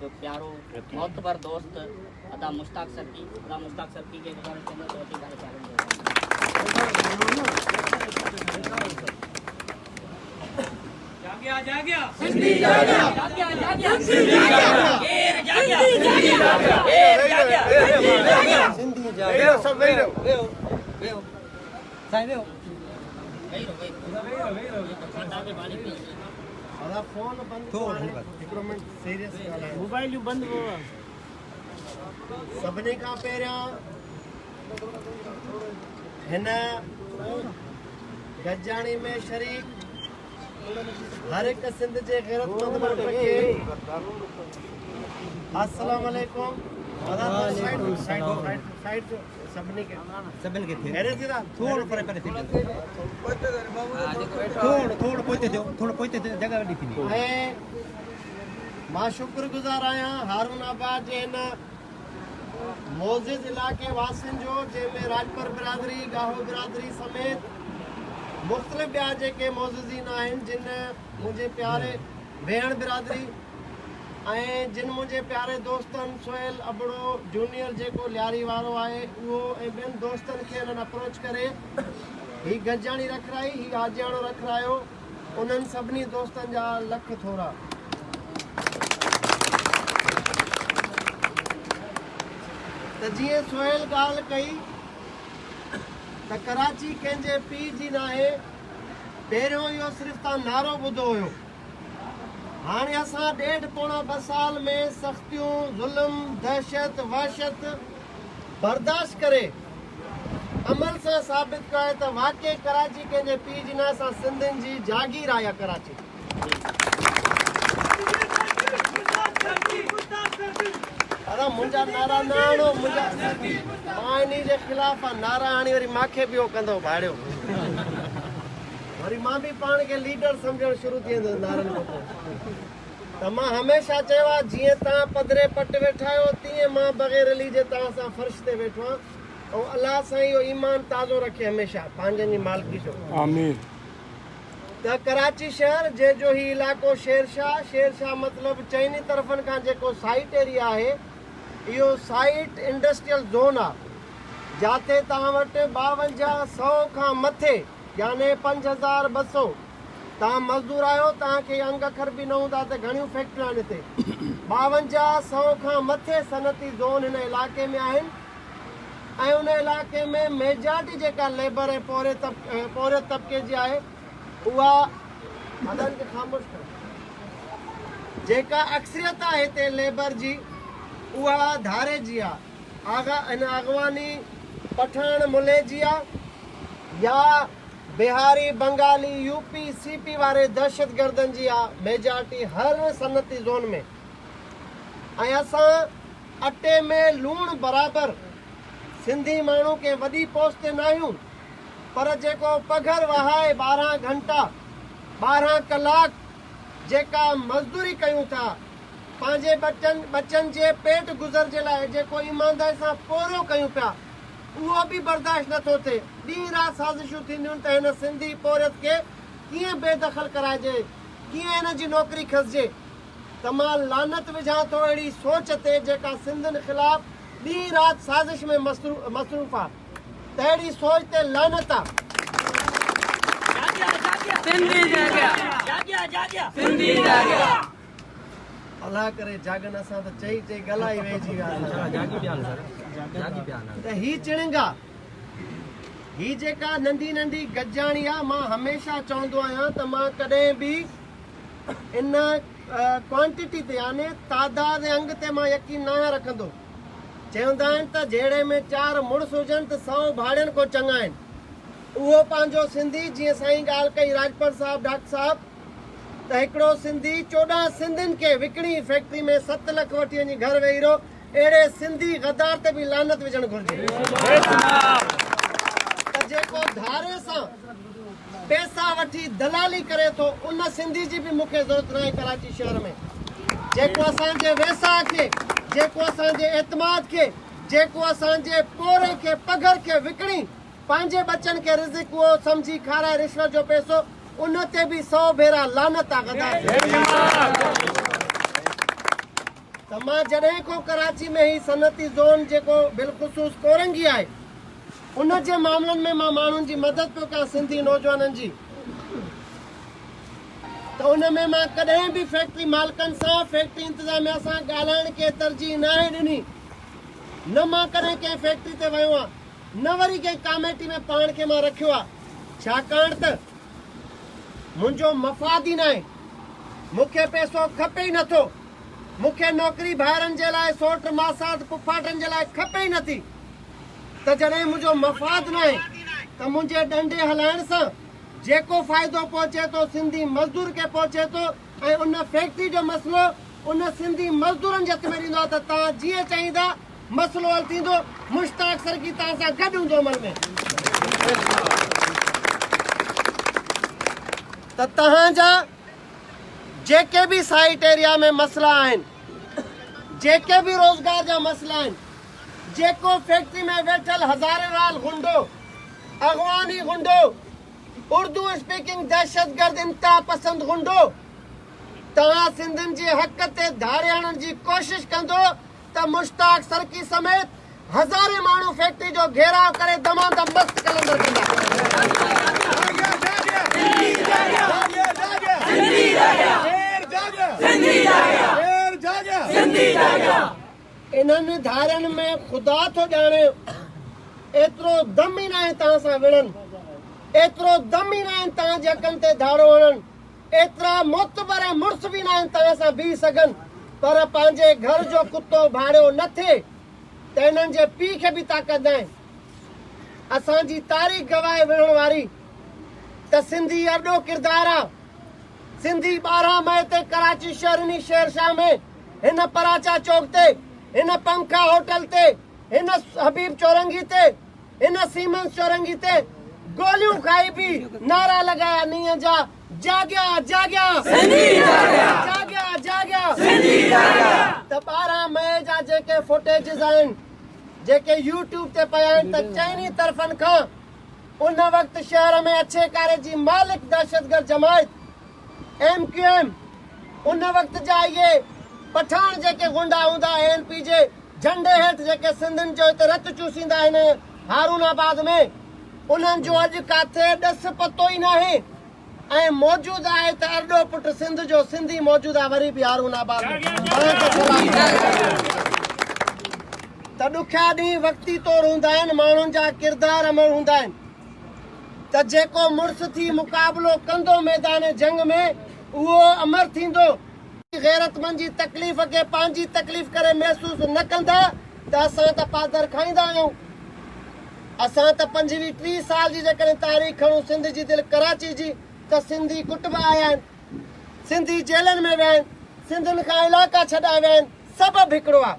هڪ پيارو معتبر دوست ادا مشتاق سرڪي ادا مشتاق سرڪي کي گذارش ڪندس ته اچي پنهنجي خيالن جو جاڳيا جاڳيا سنڌي جاڳيا جاڳيا جاڳيا سنڌي جاڳيا ڪير جاڳيا سنڌي جاڳيا ڪير جاڳيا سنڌي جاڳيا سنڌي جاڳيا سڀ ويهي رهو ويهو ويهو سائين ويهو ويهي رهو ويهي رهو کاڌا به پاڻي پي ادا فون بند ٿورو هڪڙو منٽ سيريس ڳالهايو موبائليون بند سڀني کان پهريان هن گڏجاڻي ۾ شريڪ هر هڪ سنڌ جي غيرتمند مرد کي السلام عليڪم. سڀني کي سڀني کي ٿئي خيريت ٿي ٿورو پري پري ٿي ٿورو ٿورو پوئتي ٿيو ٿورو پوئتي ٿيو جڳهه وڏي ٿيندي. ۽ مان شڪر گذار آهيان هارون آباد جي هن معزز علائقي واسين جو جنهن ۾ راڄپر برادري، ڳاهو برادري سميت مختلف ٻيا جيڪي معززين آهن جن منهنجي پياري ويهڻ برادري ۽ جن منهنجي پياري دوستن سهيل ابڙو جونيئر جيڪو لياري وارو آهي اهو ۽ ٻين دوستن کي انهن اپروچ ڪري هي گڏجاڻي رکرائي هي آجياڻو رکرايو انهن سڀني دوستن جا لک ٿورا. ته جيئن سهيل ڳالهه ڪئي ته ڪراچي ڪنهن جي پيء جي ناهي پهريون اهو صرف تان نعرو ٻڌو هيو هاڻي اسان ڏيڍ پوڻا ٻه سال ۾ سختيون، ظلم، دهشت، وحشت برداشت ڪري عمل سان ثابت ڪيو آهي ته واقعي ڪراچي ڪنهن جي پيء جي نه اسان سنڌين جي جاگير آهي اها ڪراچي. دادا منهنجا نعرا نه هڻو منهنجا مان انهي جي خلاف آ نعرا هڻي وري ماکي به اهو ڪندو ڀاڙيو. وري مان به پاڻ کي ليڊر سمجهڻ شروع ٿي ويندس نعرن کان پوء ته مان هميشه چيو آهي جيئن توهان پڌري پٽ ويٺا آهيو تيئن مان بغير علي جي توهان سان فرش تي ويٺو آهيان ۽ الله سائين اهو ايمان تازو رکي هميشه پنهنجن جي مالڪي جو. آمين. ته ڪراچي شهر جنهن جو هي علائقو شير شاهه، شير شاهه مطلب چئني طرفن کان جيڪو سائيٽ ايريا آهي اهو سائيٽ انڊسٽريل زون آهي جاتي توهان وٽ 52 سئو کان مٿي يعني 5200 توهان مزدور آهيو توهان کي انگ اکر به نه هوندا ته گهڻيون فيڪٽريون آهن هتي 52 سئو کان مٿي صنعتي زون هن علائقي ۾ آهن ۽ ان علائقي ۾ ميجارٽي جيڪا ليبر ۽ پورهيت طبقي جي آهي اها اذان کي خاموش ڪرو جيڪا اڪثريت آهي هتي ليبر جي اها ڌاري جي آهي آغا ان اغواني پٺاڻ مليجيا يا بهاري بنگالي يو پي سي پي واري دهشتگردن جي آ ميجارٽي هر صنعتي زون ۾ ۽ اسان اٽي ۾ لوڻ برابر سنڌي ماڻهو ڪنهن وڏي پوسٽ تي ناهيون پر جيڪو پگهر وهائي 12 گهنٽا 12 ڪلاڪ جيڪا مزدوري ڪيون ٿا پنهنجي ٻچن ٻچن جي پيٽ گذر جي لاء جيڪو ايمانداري سان پورهيو ڪيون پيا اهو به برداشت نه ٿو ٿئي. ڏينهن رات سازشون ٿينديون ته هن سنڌي پورهيت کي ڪيئن بي دخل ڪرائجي، ڪيئن هن جي نوڪري کسجي ته مان لعنت وجهان ٿو اهڙي سوچ تي جيڪا سنڌين خلاف ڏينهن رات سازش ۾ مصروف آ ته اهڙي سوچ تي لعنت آ. جاڳيا جاڳيا سنڌي جاڳيا جاڳيا جاڳيا سنڌي جاڳيا. الله ڪري جاڳن اسان ته چئي چئي گلا ئي ويهجي ويا ته هي چڻنگ آ هي جيڪا ننڍي ننڍي گڏجاڻي آ مان هميشه چوندو آهيان ته مان ڪڏهن به ان ڪوانٽيٽي تي يعني تعداد ۽ انگ تي مان يقين ناهيان رکندو چوندا آهن ته جهيڙي ۾ چار مڙس هجن ته سئو ڀاڙين کان چڱا آهن اهو پنهنجو سنڌي جيئن سائين ڳالهه ڪئي راڄپر صاحب ڊاڪٽر صاحب ته هڪڙو سنڌي 14 سنڌين کي وڪڻي فيڪٽري ۾ 7 لک وٺي وڃي گهر ويهي رهيو اهڙي سنڌي غدار تي به لعنت وجهڻ گهرجي ته جيڪو ڌاري سان پئسا وٺي دلالي ڪري ٿو ان سنڌي جي به مون کي ضرورت ناهي ڪراچي شهر ۾ جيڪو اسان جي ويساهه کي جيڪو اسان جي اعتماد کي جيڪو اسان جي پورهئي کي پگهر کي وڪڻي پنهنجي ٻچن کي رزق اهو سمجهي کارائي رشوت جو پئسو ان تي به سئو ڀيرا لعنت آ غدار. ته مان جڏهن کان ڪراچي ۾ هي صنعتي زون جيڪو بالخصوص ڪورنگي آهي ان جي معاملن ۾ مان ماڻهن جي مدد پيو ڪيان سنڌي نوجوانن جي ته ان ۾ مان ڪڏهن به فيڪٽري مالڪن سان فيڪٽري انتظاميا سان ڳالهائڻ کي ترجيح ناهي ڏني نه مان ڪڏهن ڪنهن فيڪٽري تي ويو آهيان نه وري ڪنهن ڪاميٽي ۾ پاڻ کي مان رکيو آهي ڇاڪاڻ ته منهنجو مفاد ئي ناهي. مون کي پئسو کپي ئي نٿو. مون کي نوڪري ڀائرن جي لاء، سوٽ، ماسات، پڦاٽن جي لاء کپي ئي نٿي. ته جڏهن منهنجو مفاد ناهي ته منهنجي ڏنڊي هلائڻ سان جيڪو فائدو پهچي ٿو سنڌي مزدور کي پهچي ٿو ۽ ان فيڪٽري جو مسئلو ان سنڌي مزدورن جي هٿ ۾ ڏيندو آهي ته توهان جيئن چاهيندا مسئلو حل ٿيندو، مشتاق سرڪي توهان سان گڏ هوندو عمل ۾. ته توهان جا جيڪي به سائيٽ ايريا ۾ مسئلا آهن، جيڪي به روزگار جا مسئلا آهن، جيڪو فيڪٽري ۾ ويٺل هزارين رال غنڊو، اغواني غنڊو، اردو اسپيڪنگ دهشتگرد انتها پسند غنڊو توهان سنڌين جي حق تي ڌاڙي هڻڻ جي ڪوشش ڪندو ته مشتاق سرڪي سميت هزارين ماڻهو فيڪٽري جو گهيراء ڪري دمادم مست قلندر ڪندا. انهن ڌارين ۾ خدا ٿو ڄاڻي ايترو دم ئي ناهي توهان سان وڙهن، ايترو دم ئي ناهن توهان جي حقن تي ڌاڙو هڻن. ايترا معتبر ۽ مڙس به ناهن توهان سان بيهي سگهن پر پنهنجي گهر جو ڪتو ڀاڙيو نه ٿئي ته انهن جي پيء کي به طاقت ناهي. اسان جي تاريخ گواهي وڙهڻ واري ته سنڌي ارڏو ڪردار آ. سنڌي 12 مئي تي ڪراچي شهر انهي شهر شاهه ۾ هن پراچا چوڪ تي هن پنکا هوٽل تي هن حبيب چورنگي تي هن سيمنز چورنگي تي گوليون کائي به نعرا لڳايا نينهن جا جاڳيا جاڳيا سنڌي جاڳيا جاڳيا جاڳيا سنڌي جاڳيا ته 12 مئي جا جيڪي فوٽيجز آهن جيڪي يوٽيوب تي پيا آهن ته چئني طرفن کان ان وقت شهر ۾ اڇي ڪاري جي مالڪ دهشتگرد جماعت ايم ڪيو ايم ان وقت جا اهي پٺاڻ جيڪي غنڊا هوندا اي اين پي جي جهنڊي هيٺ جيڪي سنڌين جو هتي رت چوسيندا آهن هارون آباد ۾ انهن جو اڄ ڪاٿي ڏس پتو ئي ناهي ۽ موجود آهي ته ارڏو پٽ سنڌ جو سنڌي موجود آهي وري به هارون آباد ۾ توهان کي سلام ته ڏکيا ڏينهن وقتي طور هوندا آهن ماڻهن جا ڪردار امر هوندا آهن ته جيڪو مڙس ٿي مقابلو ڪندو ميدان جنگ ۾ اهو امر ٿيندو. غيرتمند جي تڪليف کي پنهنجي تڪليف ڪري محسوس نه ڪندا ته اسان ته پادر کائيندا آهيون. اسان ته پنجويهه ٽيهه سال جي جيڪڏهن تاريخ کڻون سنڌ جي دل ڪراچي جي ته سنڌي ڪٽبا آيا آهن، سنڌي جيلن ۾ ويا آهن، سنڌين کان علائقا ڇڏايا ويا آهن، سبب هڪڙو آهي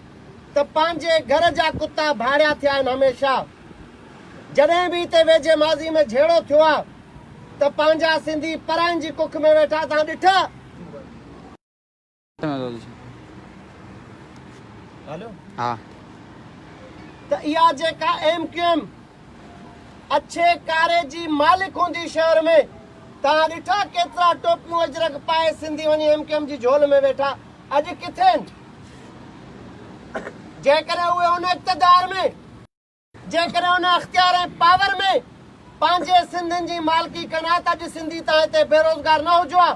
ته پنهنجي گهر جا ڪتا ڀاڙيا ٿيا آهن هميشه جڏهن به هتي ويجهي ماضي ۾ جهيڙو ٿيو آهي ته پنهنجا سنڌي پراين جي ڪک ۾ ويٺا تان ڏٺا. ته اها جيڪا ايم ڪيو ايم اڇي ڪاري جي مالڪ هوندي شهر ۾ تان ڏٺا ڪيترا ٽوپيون اجرڪ پائي سنڌي وڃي ايم ڪيو ايم جي جهول ۾ ويٺا اڄ ڪٿي آهن جيڪڏهن اهي ان اقتدار ۾. جيڪڏهن ان اختيار ۽ پاور ۾ پنهنجي سنڌين جي مالڪي ڪن ها ته اڄ سنڌي تان هتي بيروزگار نه هجو ها.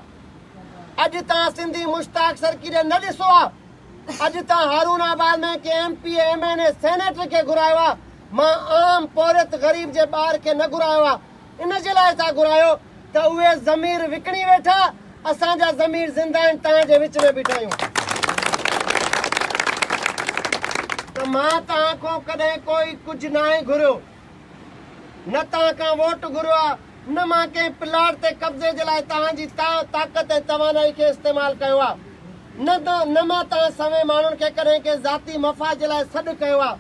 اڄ تان سنڌي مشتاق سرڪي ڏي نه ڏسو ها. اڄ تان هارون آباد ۾ ڪنهن M P A, M N A, senator کي گهرايو ها. مان عام پورهيت غريب جي ٻار کي نه گهرايو ها. ان جي لاء ٿا گهرايو ته اهي ضمير وڪڻي ويٺا، اسان جا ضمير زنده آهن، توهان جي وچ ۾ بيٺا آهيون. ته مان توهان کان ڪڏهن ڪوئي ڪجهه ناهي گهريو، نه توهان کان ووٽ گهريو آهي، نه مان ڪنهن پلاٽ تي قبضي جي لاء توهان جي طاقت ۽ توانائي کي استعمال ڪيو آهي، نه مان توهان سوين ماڻهن کي ڪڏهن ڪنهن ذاتي مفاد جي لاء سڏ ڪيو آهي.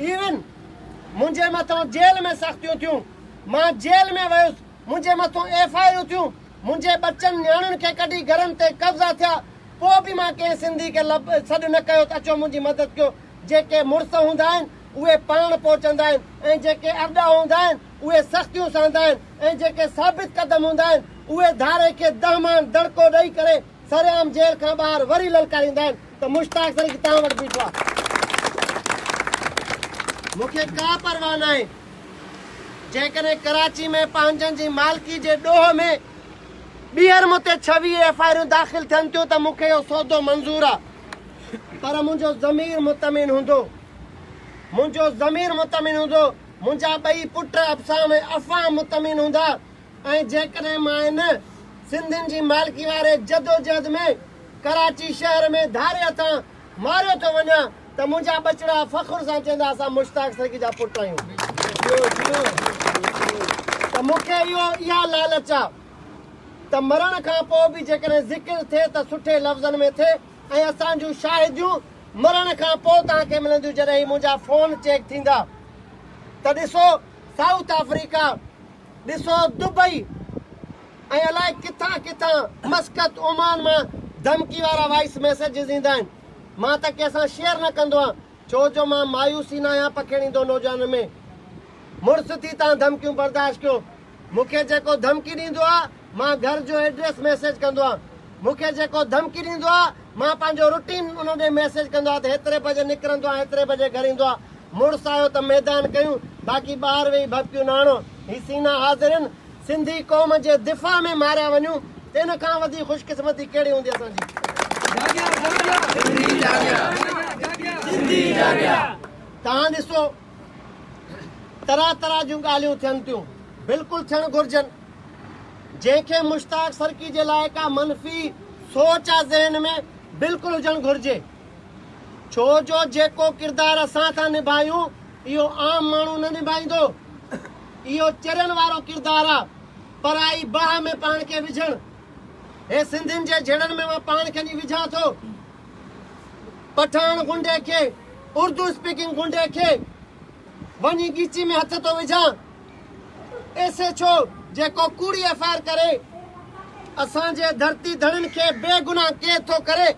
ايون منهنجي مٿان جيل ۾ سختيون ٿيون. مان جيل ۾ ويس، منهنجي مٿون ايف I آرون ٿيون، منهنجي ٻچن نياڻين کي ڪڍي گهرن تي قبضا ٿيا، پوء به مان ڪنهن سنڌي کي سڏ نه ڪيو ته اچو منهنجي مدد ڪيو، جيڪي مڙس هوندا آهن اهي پاڻ پهچندا آهن ۽ جيڪي ارڏا هوندا آهن اهي سختيون سهندا آهن ۽ جيڪي ثابت قدم هوندا آهن اهي ڌاري کي دهمان دڙڪو ڏئي ڪري سرعام جيل کان ٻاهر وري للڪاريندا آهن ته. ته مشتاق سرڪي توهان وٽ بيٺو آ. مون کي ڪا پرواهه ناهي جيڪڏهن ڪراچي ۾ پنهنجن جي مالڪي جي ڏوهه ۾ ٻيهر مون تي 26 ايف I آرون داخل ٿين ٿيون ته مون کي اهو سودو منظور آ پر منهنجو ضمير مطمئن هوندو. منهنجو ضمير مطمئن هوندو، منهنجا ٻئي پٽ ابسام ۽ عفان مطمئن هوندا ۽ جيڪڏهن مان هن سنڌين جي مالڪي واري جدوجهد ۾ ڪراچي شهر ۾ ڌاري هٿان ماريو ٿو وڃان ته منهنجا ٻچڙا فخر سان چوندا اسان مشتاق سرڪي جا پٽ آهيون. ته مون کي اهو اها لالچ آ ته مرڻ کان پوء به جيڪڏهن ذڪر ٿئي ته سٺي لفظن ۾ ٿئي ۽ اسان جون شاهديون مرڻ کان پوء توهان کي ملنديون جڏهن هي منهنجا فون چيڪ ٿيندا ته ڏسو سائوٿ آفريڪا ڏسو دبئي ۽ الائي ڪٿان ڪٿان مسقط عمان مان ڌمڪي وارا وائس ميسيجز ايندا آهن مان ته ڪنهن سان شيئر نه ڪندو آهيان ڇو جو مان مايوسي ناهيان پکيڙيندو نوجوانن ۾ مڙس ٿي توهان ڌمڪيون برداشت ڪيو مون کي جيڪو ڌمڪي ڏيندو آ مان گهر جو ايڊريس ميسيج ڪندو آهيان مون کي جيڪو ڌمڪي ڏيندو آ مان پنهنجو روٽين ان ڏي ميسيج ڪندو آهيان ته هيتري بجي نڪرندو آهيان هيتري بجي گهر ايندو آهيان مڙس آيو ته ميدان ڪيون باقي ٻاهر ويهي ڀڀڪيون نه هڻو هي سينا حاضرين سنڌي قوم جي دفاع ۾ ماريا وڃون ته ان کان وڌيڪ خوش قسمتي ڪهڙي هوندي اسان جي. توهان ڏسو طرح طرح جون ڳالهيون ٿين ٿيون بلڪل ٿيڻ گهرجن. جنهن کي مشتاق سرڪي جي لاء ڪا منفي سوچ آ ذهن ۾ بلڪل هجڻ گهرجي ڇو جو جيڪو ڪردار اسان ٿا نڀايون اهو عام ماڻهو نه نڀائيندو اهو چرين وارو ڪردار آ پرائي باهه ۾ پاڻ کي وجهڻ هي سنڌين جي جهيڙن ۾ مان پاڻ کي ني وجهان ٿو پٺاڻ غنڊي کي اردو اسپيڪنگ غنڊي کي وڃي ڳيچي ۾ هٿ ٿو وجهان ايس ايڇ او جيڪو ڪوڙي ايف I R ڪري اسان جي ڌرتي ڌڻين کي بي گناهه قيد ٿو ڪري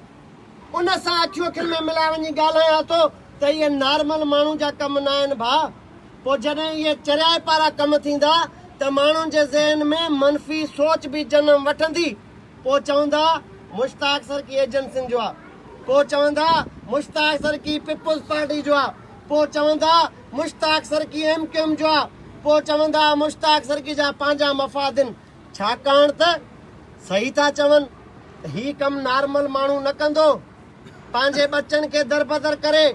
ان سان اکيون اکين ۾ ملائي وڃي ڳالهايان ٿو ته اهي نارمل ماڻهو جا ڪم نه آهن ڀاء پوء جڏهن اهي چريائپ وارا ڪم ٿيندا ته ماڻهن جي ذهن ۾ منفي سوچ به جنم وٺندي پوء چوندا مشتاق سرڪي ايجنسين جو آ پوء چوندا مشتاق سرڪي پيپلز پارٽي جو آ پوء چوندا مشتاق سرڪي ايم ڪيو ايم جو آ، پوء چوندا مشتاق سرڪي جا پنهنجا مفاد ان، ڇاڪاڻ ته صحيح ٿا چون ته هي ڪم نارمل ماڻهو نه ڪندو، پنهنجي ٻچن کي دربدر ڪري،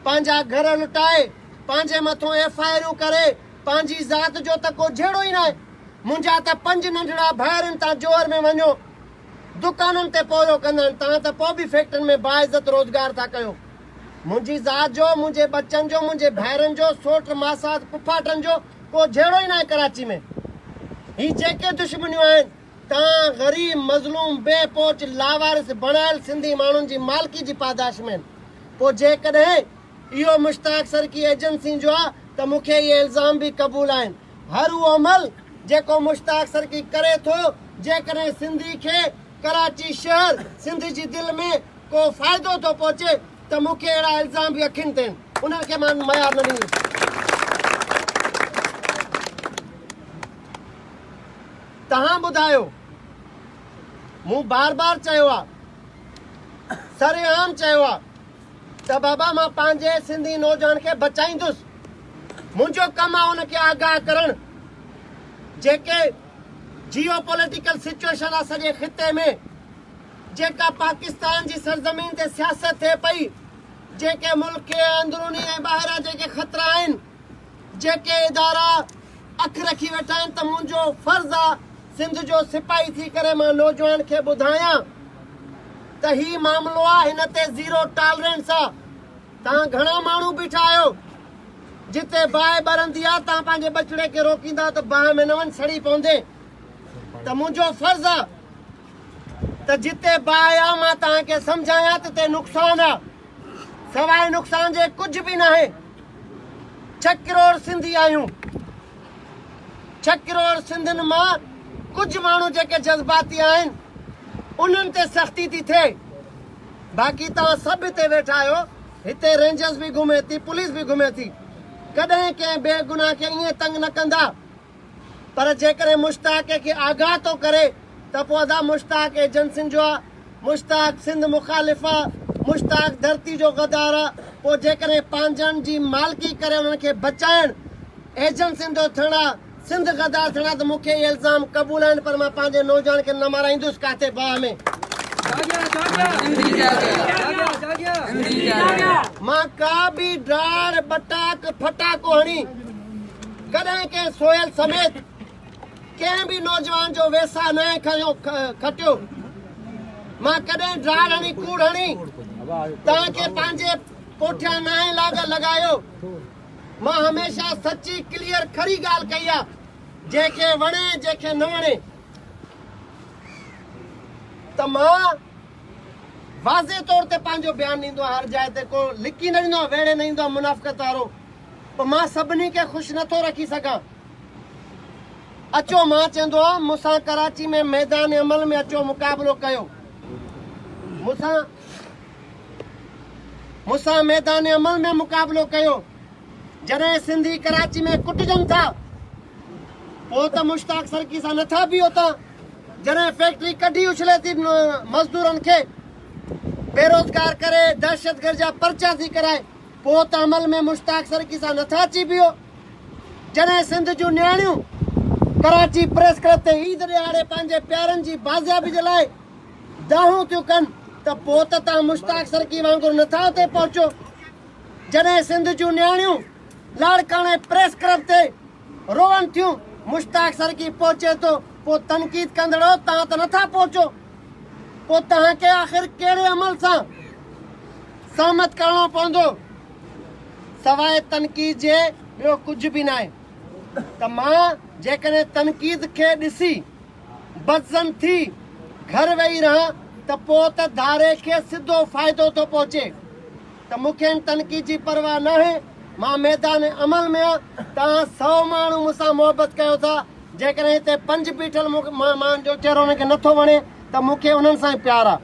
پنهنجا گهر لٽائي، پنهنجي مٿون ايف I آرون ڪري، پنهنجي ذات جو ته ڪو جهيڙو ئي ناهي، منهنجا ته پنج ننڍڙا ڀائر ان تان جوهر ۾ وڃو دڪانن تي پورهيو ڪندا آهن، توهان ته پوء به فيڪٽرين ۾ باعزت روزگار ٿا ڪيو. منهنجي ذات جو، منهنجي ٻچن جو، منهنجي ڀائرن جو، سوٽ، ماسات، پڦاٽن جو ڪو جهيڙو ئي ناهي ڪراچي ۾. هي جيڪي دشمنيون آهن، تان غريب، مظلوم، بي پهچ، لاوارث بڻايل سنڌي ماڻهن جي مالڪي جي پاداش ۾ آهن. پوء جيڪڏهن اهو مشتاق سرڪي ايجنسين جو آ ته مون کي اهي الزام به قبول آهن. هر اهو عمل جيڪو مشتاق سرڪي ڪري ٿو، جيڪڏهن سنڌي کي ڪراچي شهر، سنڌ جي دل ۾ ڪو فائدو ٿو پهچي ته مون کي اهڙا الزام به اکين تي آهن، انهن کي مان ميار نه ڏيندس. توهان ٻڌايو، مون بار بار چيو آ، سرعام چيو آ ته بابا مان پنهنجي سنڌي نوجوان کي بچائيندس، منهنجو ڪم آ ان کي آگاهه ڪرڻ، جيڪي جيو پوليٽيڪل سچوئيشن آ سڄي خطي ۾، جيڪا پاڪستان جي سرزمين تي سياست ٿئي پئي، جيڪي ملڪ کي اندروني ۽ ٻاهران جيڪي خطرا آهن، جيڪي ادارا اک رکي ويٺا آهن ته منهنجو فرض آ سنڌ جو سپاهي ٿي ڪري مان نوجوان کي ٻڌايان ته هي معاملو آ هن تي زيرو ٽالرنس آ. توهان گهڻا ماڻهو بيٺا آهيو جتي باهه ٻرندي آ توهان پنهنجي ٻچڙي کي روڪيندا ته باهه ۾ نه وڃ سڙي پوندين ته منهنجو فرض آ ته جتي باهه آ مان توهان کي سمجهايان ته تي نقصان آ سواء نقصان جي ڪجهه به ناهي. ڇهه ڪروڙ سنڌي آهيون. ڇهه ڪروڙ سنڌين مان ڪجهه ماڻهو جيڪي جذباتي آهن انهن تي سختي ٿي ٿئي. باقي توهان سڀ هتي ويٺا آهيو، هتي رينجرز به گهمي ٿي، پوليس به گهمي ٿي. ڪڏهن ڪنهن بيگناهه کي ائين تنگ نه ڪندا. پر جيڪڏهن مشتاق کي آگاهه ٿو ڪري ته پوء ادا مشتاق ايجنسين جو آ، مشتاق سنڌ مخالف آ، مشتاق ڌرتي جو غدار آ، پوء جيڪڏهن پنهنجن جي مالڪي ڪري انهن کي بچائڻ ايجنسين جو ٿيڻ آ، سنڌ غدار ٿيڻ آ ته مون کي اهي الزام قبول آهن پر مان پنهنجي نوجوان کي نه مارائيندس ڪاٿي باهه ۾. مان ڪا به ڊاڙ، ٻٽاڪ، ڦٽاڪو هڻي ڪڏهن ڪنهن سهيل سميت ڪنهن به نوجوان جو ويساهه ناهي کنيو کٽيو. مان ڪڏهن ڊاڙ هڻي ڪوڙ هڻي توهان کي پنهنجي پٺيان ناهي لاڳ لڳايو. مان هميشه سچي ڪليئر کري ڳالهه ڪئي آ جنهن کي وڻي جنهن کي نه وڻي ته مان واضح طور تي پنهنجو بيان ڏيندو آهيان هر جاء تي ڪو لڪي نه ويندو آهيان ويڙهي نه ايندو آهيان منافقت وارو پر مان سڀني کي خوش نٿو رکي سگهان اچو مان چوندو آهيان مون سان ڪراچي ۾ ميدان عمل ۾ اچو مقابلو ڪيو مون سان مون سان ميدان عمل ۾ مقابلو ڪيو. جڏهن سنڌي ڪراچي ۾ ڪٽجن ٿا پوء ته مشتاق سرڪي سان نٿا بيهو تان جڏهن فيڪٽري ڪڍي اڇلي ٿي مزدورن کي بيروزگار ڪري دهشتگرد جا پرچا ٿي ڪرائي پوء ته عمل ۾ مشتاق سرڪي سان نٿا اچي بيهو جڏهن سنڌ جون نياڻيون ڪراچي پريس ڪلب تي عيد ڏهاڙي پنهنجي پيارن جي بازيابي جي لاء دانهون ٿيون ڪن ته پوء ته توهان مشتاق سرڪي وانگر نٿا اتي پهچو. جڏهن سنڌ جون نياڻيون لاڙڪاڻي پريس ڪلب تي روئن ٿيون، مشتاق سرڪي پهچي ٿو، پوء تنقيد ڪندڙو توهان ته نٿا پهچو. پوء توهان کي آخر ڪهڙي عمل سان سهمت ڪرڻو پوندو؟ سواء تنقيد جي ٻيو ڪجهه به ناهي ته مان جيڪڏهن تنقيد کي ڏسي بدظن ٿي گهر ويهي رهان ته پوء ته ڌاري کي سڌو فائدو ٿو پهچي ته مون کي ان تنقيد جي پرواهه ناهي، مان ميدان عمل ۾ آهيان، توهان سئو ماڻهو مون سان محبت ڪيو ٿا، جيڪڏهن هتي پنج بيٺل مون مان جو چهرو انهن کي نٿو وڻي ته مون کي انهن سان ئي پيار آهي،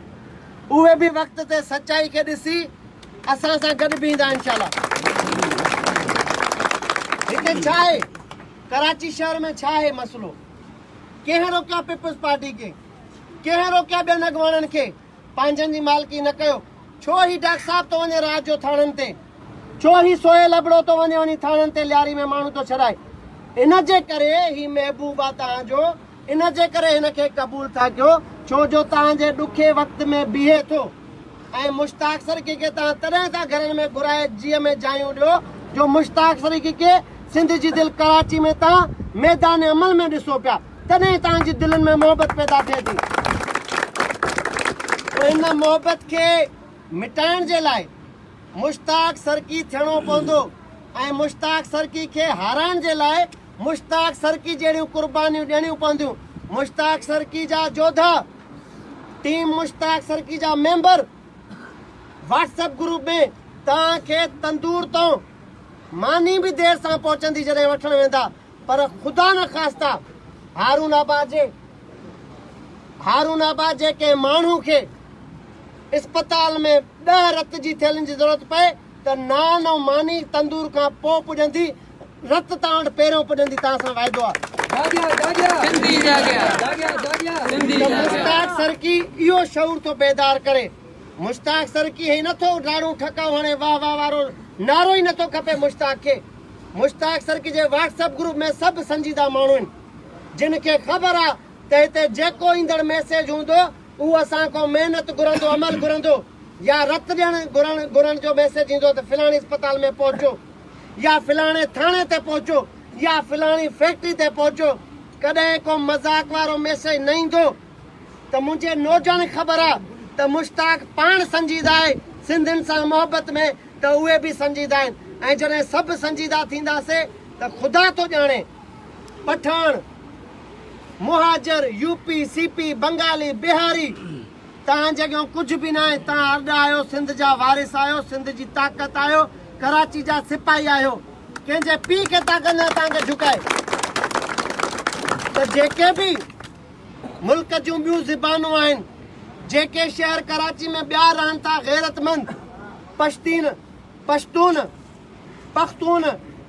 اهي به وقت تي سچائي کي ڏسي اسان سان گڏ بيهندا انشاء الله. هتي ڇا آهي؟ ڪراچي شهر ۾ ڇا آهي مسئلو؟ ڪنهن روڪيا پيپلز پارٽي کي؟ ڪنهن روڪيا ٻين اڳواڻن کي؟ پنهنجن جي مالڪي نه ڪيو. ڇو هي ڊاڪٽر صاحب ٿو وڃي رات جو ٿاڻن تي؟ ڇو هي سهيل ابڙو ٿو وڃي وڃي ٿاڻن تي لياري ۾ ماڻهو ٿو ڇڏائي؟ ان جي ڪري هي محبوب آ توهان جو، ان جي ڪري هن کي قبول ٿا ڪيو، ڇو جو توهان جي ڏکي وقت ۾ بيهي ٿو. ۽ مشتاق سرڪي کي توهان تڏهن ٿا گهرن ۾ گهرائي جيء ۾ جايون ڏيو جو مشتاق سرڪي کي سنڌ جي دل ڪراچي ۾ توهان ميدان عمل ۾ ڏسو پيا تڏهن توهان جي دلين ۾ محبت پيدا ٿئي ٿي. پوء ان محبت کي مٽائڻ جي لاء مشتاق سرڪي ٿيڻو پوندو ۽ مشتاق سرڪي کي هارائڻ جي لاء مشتاق سرڪي جهڙيون قربانيون ڏيڻيون پونديون. مشتاق سرڪي جا جوڌا ٽيم مشتاق سرڪي جا ميمبر واٽس اپ گروپ ۾ توهان کي تندور تون ماني به دير سان پهچندي جڏهن وٺڻ ويندا پر خدا نخواسته هارون آباد جي هارون آباد جي ڪنهن ماڻهو کي اسپتال ۾ ڏهه رت جي ٿيلهين جي ضرورت پئي ته نان ۽ ماني تندور کان پوء پڄندي، رت توهان وٽ پهريون پڄندي، توهان سان واعدو آ. ته مشتاق سرڪي اهو شعور ٿو بيدار ڪري. مشتاق سرڪي هي نٿو ڊاڙون ٺڪاء هڻي واهه واهه وارو نعرو ئي نٿو کپي مشتاق کي. مشتاق سرڪي جي واٽس اپ گروپ ۾ سڀ سنجيده ماڻهو آهن جن کي خبر آ ته هتي جيڪو ايندڙ ميسيج هوندو اهو اسان کان محنت گهرندو عمل گهرندو. يا رت ڏيڻ گهرڻ گهرڻ جو ميسيج ايندو ته فلاڻي اسپتال ۾ پهچو يا فلاڻي ٿاڻي تي پهچو يا فلاڻي فيڪٽري تي پهچو ڪڏهن ڪو مذاق وارو ميسيج نه ايندو ته منهنجي نوجوان کي خبر آ ته مشتاق پاڻ سنجيده آهي سنڌين سان محبت ۾ ته اهي به سنجيده آهن ۽ جڏهن سڀ سنجيده ٿينداسي ته خدا ٿو ڄاڻي پٺاڻ مهاجر يو پي سي پي بنگالي بهاري توهان جي اڳيان ڪجهه به ناهي، توهان ارڏا آهيو، سنڌ جا وارث آهيو، سنڌ جي طاقت آهيو، ڪراچي جا سپاهي آهيو، ڪنهن جي پيء کي طاقت ناهي توهان کي جهڪائي ته جيڪي به ملڪ جون ٻيون زبانون آهن، جيڪي شهر ڪراچي ۾ ٻيا رهن ٿا غيرتمند پشتين، پشتون، پختون،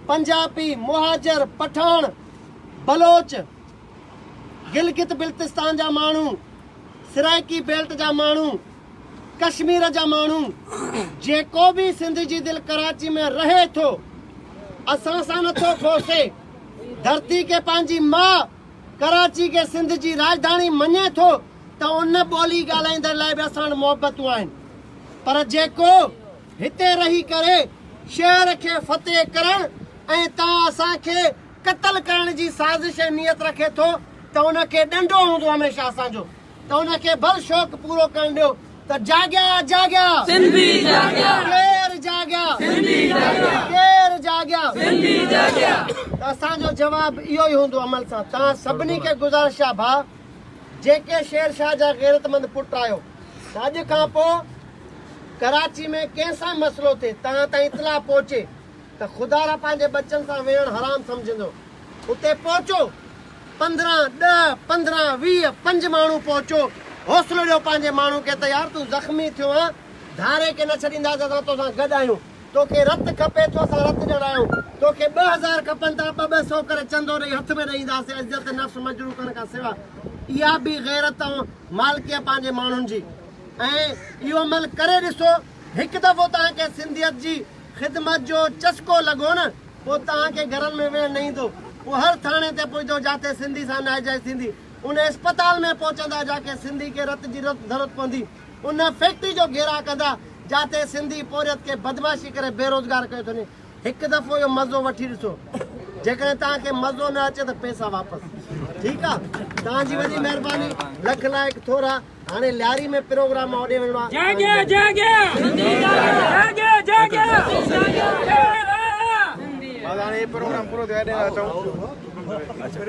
پنجابي، مهاجر، پٺاڻ، بلوچ، گلگت بلتستان جا ماڻهو، سرائيڪي بيلٽ جا ماڻهو، ڪشمير جا ماڻهو جيڪو به سنڌ جي دل ڪراچي ۾ رهي ٿو اسان سان نٿو کوسي ڌرتي کي پنهنجي ماء ڪراچي کي سنڌ جي راڄڌاڻي مڃي ٿو ته ان ٻولي ڳالهائيندڙ لاء به اسان وٽ محبتون آهن پر جيڪو هتي رهي ڪري شهر کي فتح ڪرڻ ۽ تان اسان کي قتل ڪرڻ جي سازش ۽ نيت رکي ٿو ته ان کي ڏنڊو هوندو هميشه اسان جو ته ان کي ڀل شوق پورو ڪرڻ ڏيو ته جاڳيا جاڳيا سنڌي جاڳيا ڪير جاڳيا سنڌي جاڳيا ڪير جاڳيا سنڌي جاڳيا. ته اسان جو جواب اهو ئي هوندو عمل سان. توهان سڀني کي گذارش آ ڀاء جيڪي شير شاهه جا غيرتمند پٽ آهيو ته اڄ کان پوء ڪراچي ۾ ڪنهن سان مسئلو ٿئي توهان تائين اطلاع پهچي ته خدارا پنهنجي ٻچن سان ويهڻ حرام سمجهندو اتي پهچو 15 ڏهه 15 20 پنج ماڻهو پهچو حوصلو ڏيو پنهنجي ماڻهو کي ته يار تون زخمي ٿيو آن ڌاري کي نه ڇڏينداسين اسان توسان گڏ آهيون توکي رت کپي ٿو اسان رت ڏيڻ آيا آهيون توکي 2000 کپن ته ٻه ٻه سئو ڪري چندو ڏئي هٿ ۾ ڏئي اينداسين عزت نفس مجروح ڪرڻ کان سوا اها به غيرت ۽ مالڪي آهي پنهنجي ماڻهن جي ۽ اهو عمل ڪري ڏسو هڪ دفعو توهان کي سنڌيت جي خدمت جو چسڪو لڳو نه پوء توهان کي گهرن ۾ ويهڻ نه ايندو پوء هر ٿاڻي تي پهچندو جاتي سنڌي سان ناجائز ٿيندي ان اسپتال ۾ پهچندا جاکي سنڌي کي رت جي ضرورت پوندي ان فيڪٽري جو گهيراء ڪندا جاتي سنڌي پورهيت کي بدمعاشي ڪري بيروزگار ڪيو ٿو وڃي. هڪ دفعو اهو مزو وٺي ڏسو. جيڪڏهن توهان کي مزو نه اچي ته پئسا واپس. ٺيڪ آ. توهان جي وڏي مهرباني. لک لائق ٿورا. هاڻي لياري ۾ پروگرام آ اوڏي وڃڻو آ. جاڳيا جاڳيا جاڳيا جاڳيا بس هاڻي هي پروگرام پورو ٿيو آهي اچون.